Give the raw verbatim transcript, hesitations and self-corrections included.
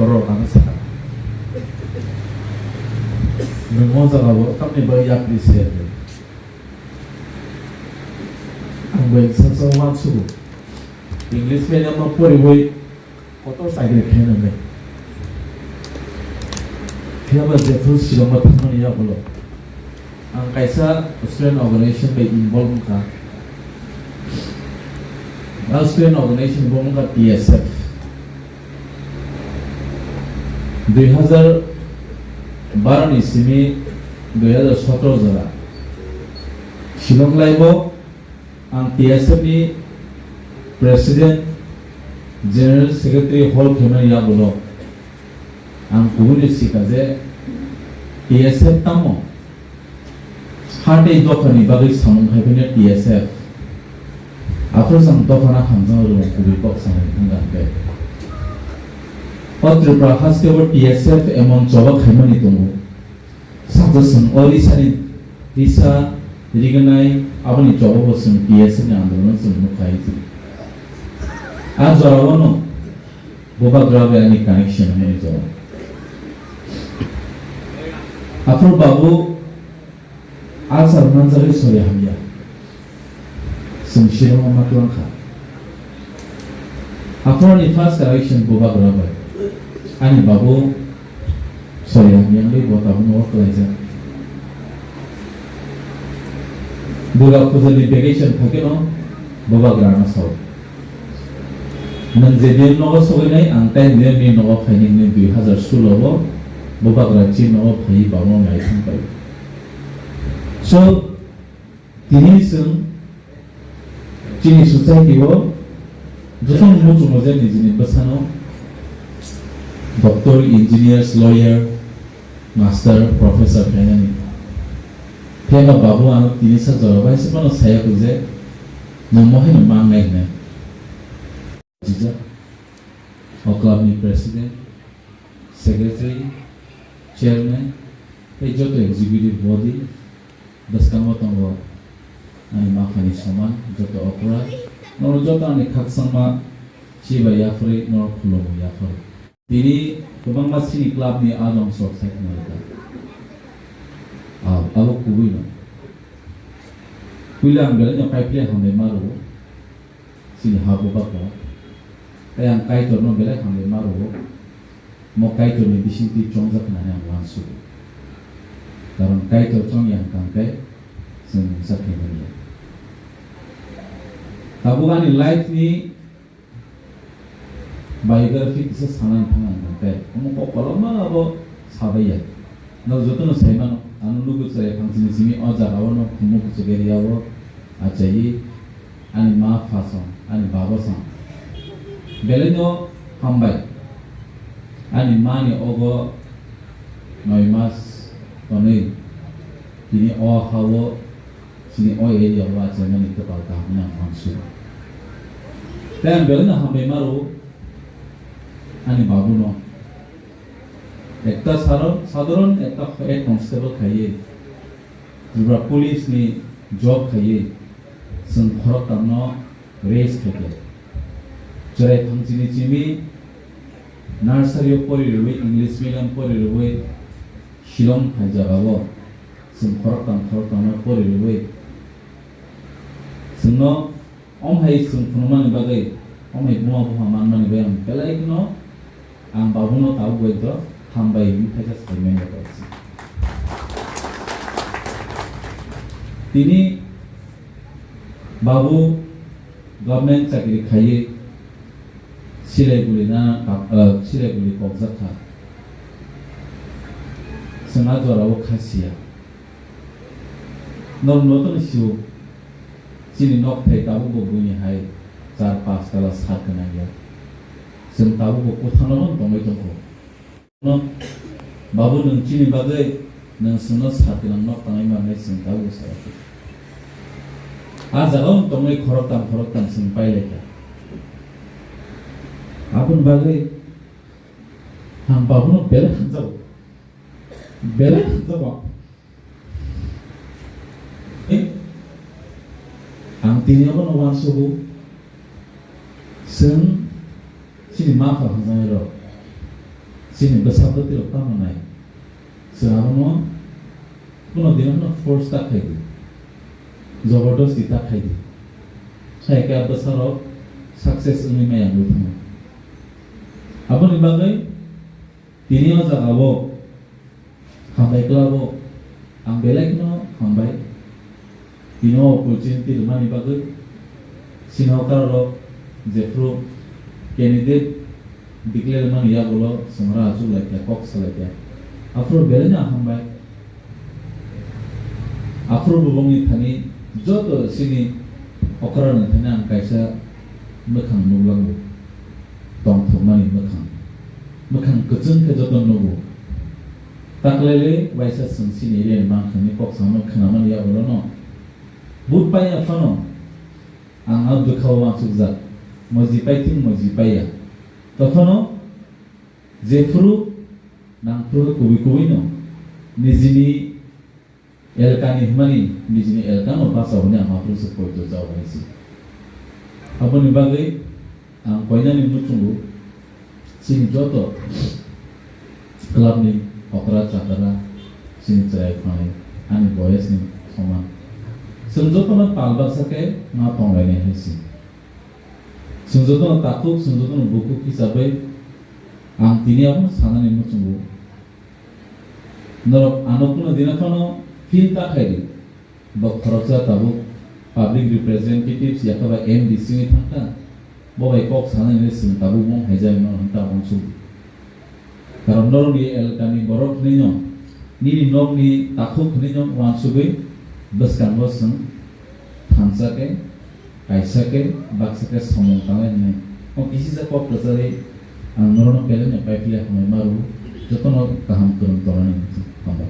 Borok ang sa. Nwng o jaga bo tamni bagwi yapri se. Ang bai sa sa uansukgo. English medium no poriwi kotor chakri khaina nai. Phiya ba jephru Shillong o thangmani yagulo ang kaisa student organization bai involve wngkha. A student organization bo wngkha T S F. Dui hazar baro ni simi dui hazar sotoro jora Shillong Live o ang T S F ni President, General Secretary hol khaimani yagulo ang kubuni sikha je T S F tamo? Hati dophani bagwi samung khai phino T S F. Aphuru chwng dophano hamjakma rwmung kubui kok sanai thangkha hwnkhe. O Tripura hasteo T S F emon choba khaimani tongo. Sakha chwng o risani risa rignai aboni choba bo chwng T S F ni andolon chwng nukha. A jorao no Bubagra bai ani connection hwnwi tongo. Aphuru babu ulcer manjagwi sori hamya. Chwng Shillong o ma twlang kha. Aphuru ani first connection Bubagra bai. Ani babu sori hamya wngwi bo tabukno o kwlaijak. Durga Puja ni vacation phaikhe no Bubagra no sao. Nwng je din nogo sogwi nai, ang tai din ni nogo phaini hwnwi dui hazar solo o Bubagra chini nogo phaiwi bangno nai thang pai. So, tini chwng chini society o joto muchungo je nijini bwsano doctor, engineers, lawyer, master, professor khainani. Phiya ba babu ano tini sa jora bai se phano saya kho je nwng mo haino mangnai hwnwi. Jijak, o club ni president, secretary, chairman, tei joto executive body, bwskango tongo ani maphani soman, joto okra, norok joto ani khakchangma chibai yaphurwi norok khulumwi yaphuru. Tini kwbangma chini club ni adong sok sai khna rwkha. Aw, abo kubui no. Puila ang belai no kaiphilai hambai ma rwo. Chini ha bubagra. Tei ang Kaitor no belai hambai ma rwo. Mo Kaitor ni bisingtwi chongjak hwnwi ang uansugo. Karon Kaitor chongya wngkha hwnkhe chwng mungsa khaimani ya. Tabuk ani life ni biography kisa sanani thang ang tei omo kok kolokma abo sabai ya. Nok jotono sai mano, ano nugo chwrai phang chini simi o jaga o no khumuk kuchuk area o achaiwi ani ma pha song, ani baba song. Belai no hambai. Ani ma ni ogo noi mas tonwi tini o ha o Chini o area o achaimani kwtal kaham hwnwi ang uansugo. Tei ang belai no hambai ma rwo ani babu no. Ekta saro-, sadharon ekta head constable khaiwi, Tripura police ni job khaiwi, chwng khoroktham no raise khaikha. Chwrai phang chini chimi nursery o pori rwui, English medium pori rwui, Shillong phaijak abo. Chwng khoroktham khoroktham no pori rwui. Chwngno om hai chwng phunukmani bagwi, om hai buma bupha manmani bagwi ang belai kheno ang babuno tabuk bai to hambai hwnwi khaisa saimanya kok se. Tini babu government chakri khaiwi silai guli na, ah, silai guli kokjak kha. Chwng a jora o kha siya. Norok no tong sio, chini nok thai tabuk bo buini hai char panch tala sat gwnang ya. Chwng tabuk bo kwthang no tongwi tongkho. No, babu, nwng chini bagwi nwng chwngno sat gwnang nok tangwi mannai chwng tabuk bo sai kho. A jaga o tongwi khoroktham khoroktham chwng pai lai kha. Aboni bagwi ang babuno belai hamjago. Belai hamjago. Eh? Ang tini abono uansugo, chwng chini ma pha hamjaknai rok, Chini bwsa bwtwi rok tamo nai. Chwng abono kuno dino no force ta khai di. Jabardasti ta khai di. Sai khe a bwsa rok success wngwi maya wngwi thango. Aboni bagwi tini o jaga o hambai kwlabo ang belai no hambai. Tini o opportunity rwmani bagwi sini o karorok jephru candidate declare mani yagulo chwng ra achuk lai kha, kok sa lai kha. Aphuru belai no hambai. Aphuru bo bongni thani joto sini okra ni thani ang kaisa mwkhang nuklango. Tongthokmani mwkhang. Mwkhang kwchwng khe joto nugo. Taklaile waisa chwng sini area ni mankhani kok samo khwnamani yagulo no. Vote paiya phano ang a bwkha o uansukjak. Moji paithing moji paiya. Tophano jephru nangphru kubui kubui no nijini elkani hwnmani nijini elkano bacha hwnwi ang aphuru se poito jao hwnwi se. Aboni bagwi ang koinani muchungo chini joto clubni okra chakra chini chwrai phanai ani boyesni soman. Chwng jotono pal baksa khe ma tonglainai hai se. Chwng jotono takhuk, chwng jotono bukhuk hisabwi ang tini abono sanani muchungo. Norok ano kuno dina phano feel ta khaidi. Bo khoroksa tabuk public representatives yakha ba M D C wngwi thangkha. Bo bai kok sanani chwng tabuk mung haijak mano hwn ta uansuk. Karon norokni elkani borok hwnwi no, nini nokni takhuk hwnwi no uansugwi bwskango chwng thansa khe, kaisa khe, baksa khe samung tangnai hwnwi. O kisisa kok kwchari ang norokno belai no paiphiya hambai ma rw, jotono kaham kwrwng tongnani hambai.